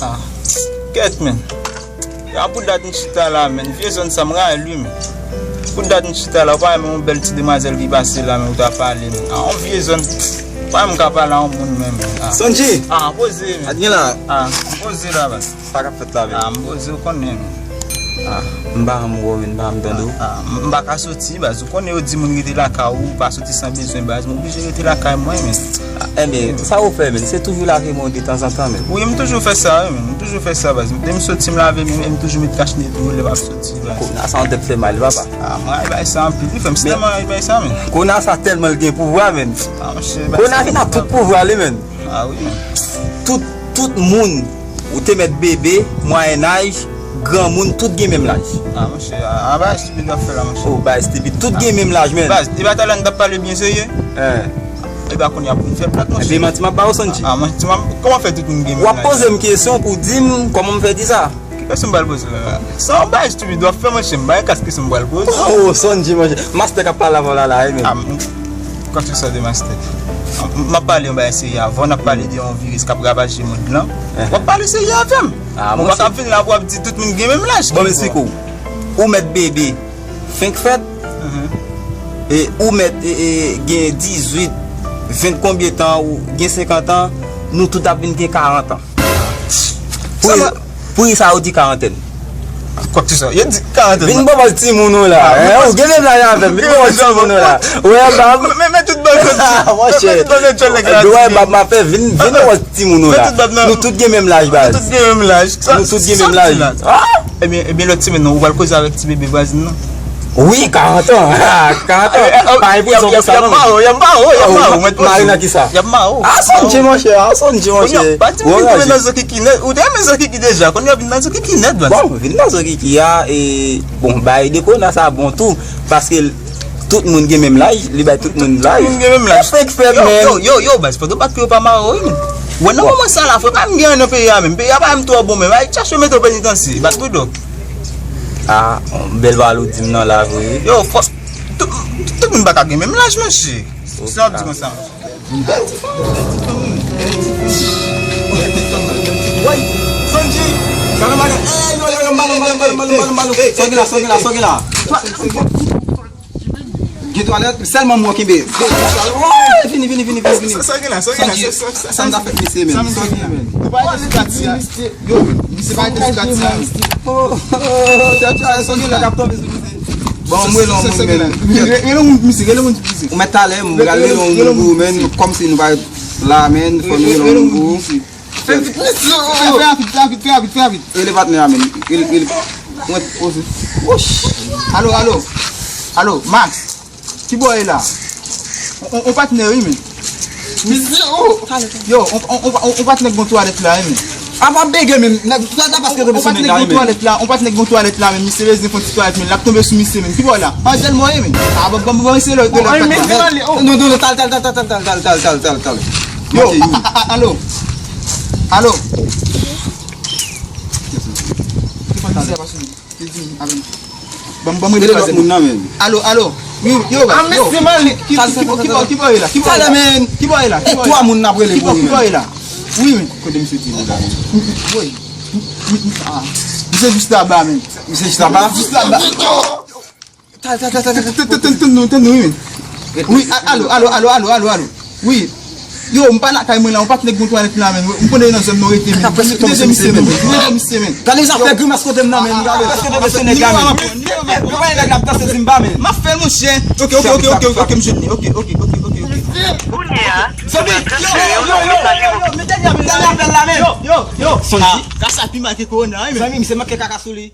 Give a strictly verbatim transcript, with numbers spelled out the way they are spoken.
Ah, kèt, men. A pou dat m chita la, men. Vye zòn sa m rayi l, wi, men. Pou dat m chita la, ou pa wè yon bèl ti demwazèl ki pase la, men, ou ta pale, men. Ah, yon vye zòn. Pa m ka pale a yon moun menm. Ah. Sonji! Ah, poze, men. Adyen la. Ah, poze la, baz. Sa k ap fèt la, men? Ah, m poze, ou konnen, men. Ah, m pa janm wè w, men, m pa janm tande w. Ah, ah, m pa ka soti, baz. Ou konnen yo di moun rete lakay ou, pa soti san bezwen, baz. M oblije rete lakay mwen, men. Ah, enben, sa ou fè, men? Se toujou lage men w detanzantan, men. Wi, m toujou fè sa, wi, men. M toujou fè sa, baz. Depi m soti, m lave men, m toujou met kach nèt tou lè m ap soti, baz. Kona sa yon tèt fè mal, papa. Ah, mwen, ay bay sa anpil, wi, frè m. Si tèlman ay bay sa, men. Kona sa tèlman l gen pouvwa, men. Ah, monchè, bay sa. Kona vin ak tout pouvwa li, men. Ah, wi, men. Tout, tout moun, ou te mèt bebe, mwayennaj, granmoun, tout gen menm laj. Ah, monchè, ah, bagay estipid w ap fè la, monchè. Oh, bagay estipid. Tout gen menm laj, men. Baz, e pa talè n t ap pale byen serye? Hein. E pa kounye a pou n fè plat, monchè. Epi manti m ap ba w, Sonji. Ah, manti m ap, kòman fè tout moun gen menm laj? W ap poze m kesyon pou w di m kòman m fè di sa. Ki kesyon m pral poze w la? Se yon bagay estipid w ap fè, monchè, m pa gen kantite kesyon m pral poze w. Oh, Sonji, monchè. Mastè k ap pale avè w la, la, wi, men. Ah, m, kòk se sa de mastè. M, m ap pale yon bagay serye avè w, n ap pale de yon viris k ap ravaje mond lan. Hein. W ap pale serye avè m. Ah, ou pa ka vin la pou w ap di tout moun gen menm laj. Bon, m esplike w. Ou mèt bebe fenk fèt, e ou mèt, e, e, gen dizuit, ven konbyen tan, ou gen senkant an, nou tout ap vin gen karant an. Pou, pou sa yo di karantèn. Kòk se sa, yo di karantèn. Vin pran pòz timoun ou la, hein? Ou gen menm laj avè m, vin pran pòz timoun ou la. Ou wè, bab. Men, men tout bòkòt. Ah, monchè. Men tout bòkòt nèg la. Ou wè, bab, m ap fè, vin, vin pran pòz timoun ou la. Nou tout gen menm laj, baz. Nou tout gen menm laj. Nou tout gen menm laj. Ah! Ebyen, ebyen, lòt semèn nan, ou pral koze avèk ti bebe vwazin nan? Wi, karant an. Karant an. Pa gen prizon pou sa, non. Y ap mare w, y ap mare w, y ap mare w. Mare nan kisa? Y ap mare w. Ah, Sonji, monchè, ah, Sonji, monchè. Pa di m vin tonbe nan zo Kiki nèt. Ou te renmen zo Kiki deja. Kounye a vin nan zo Kiki nèt, baz. Bon, vin nan zo Kiki a, e, bon, bay de kona sa bon tou. Paske tout moun gen menm laj, li bay tout moun laj. Tout moun gen menm laj. Fenk fèt, men. Yo, yo, yo, baz, fò w bat pou yo pa mare w, wi, men. Wè, nan moman sa la, frè, pa m gen anyen nan peyi a menm. Peyi a pa menm twò bon menm. Ay, chache yo mete w penitansye, bat pou dòk. Ah, bèl pawòl ou di m nan la, vre. Yo, fò, tout, tout moun pa ka gen menm laj, monchè. Sa w ap di konsa? Bèl ti fanm, bèl ti fanm, wi. Bèl ti fanm. Woy, Sonji, gade bagay. Ey, yo, yo, yo, m ba nou, m ba nou, m ba nou, m ba nou, m ba nou. Sa w gen la, sa w gen la, sa w gen la? Gen twalèt, sèlman mwen kenbe. Vini, vini, vini, vini, vini. Sa, sa gen la, sa gen la, sa, sa, sa, sa m ta fè misye, men. Sa gen la, men. Nou pa rete sou kati a. Yo, men, misye pa rete sou kati a. Oh, oh, oh, sa gen la k ap tonbe sou misye. Bon, mwen, non, mwen, men. Rele yon moun, misye, rele yon moun, misye. Ou mèt talè, mwen pral rele yon moun pou ou, men, kòmsi nou pa la, men, fò nou rele yon moun pou ou. Fè vit, mesye! Fè, fè rapid, fè rapid, fè rapid, fè rapid. Rele patnè a, men. Rele, rele. Mwen, poze. Woch! Alo, alo. Alo, Max. Kibò w ye la? On, on, on patnè, wi, men. Mesye, oh! Yo, on, on, on, on, on patnè k gon twalèt la, wi, men. A pa bege, men. Nèg, sa, sa paske tonbe sou nèg la, wi, men. On patnè k gon twalèt la, men. Misye bezwen fè yon ti twalèt, men. L ap tonbe sou misye, men. Kibò w ye la? An dèyè mwen, wi, men. A, bon, bon, bon, mesye, lè, lè, lè, lè. Non, non, non, tal, tal, tal. Yo, a, a, a, alo. Alo. Ban m, ban m rele lòt moun nan, men. Alo, alo. Yo, yo, yo. Ki, ki, ki, ki bò, ki bò ye la? Ki bò ye la? Ki bò ye la? Ki bò ye la? Ki bò ye la? Wi, men. Kote misye di la, men? Woy. Ah. Misye jis laba, men. Misye jis laba? Jis laba. Tann, tann, tann, tann, tann. Tann, tann, tann, tann, tann, wi, men. Wi, a-, alo, alo, alo, alo, alo, alo. Wi. Yo, m pa lakay mwen la, yon patnè k gon twalèt la, men. M konnen nan zòn mwen rete, men. Vin ede misye, men. Vin ede misye, men. Gade sa fè grimas kote m nan, men. Gade, èske te vle se nèg la, men? Yo, pa nèg la k ap danse zimba, men. M ap fè l, monchè. Ok, ok, ok, ok, ok, m jwenn li. Ok, ok, ok, ok, ok. Kounye a, yo, yo, yo, yo, yo, men dènye, men dènye apèl la, men. Yo, yo, yo. Sonji. Ah, ka sa pi mal ke kowona, wi, men. Zanmi m, se manke kaka sou li.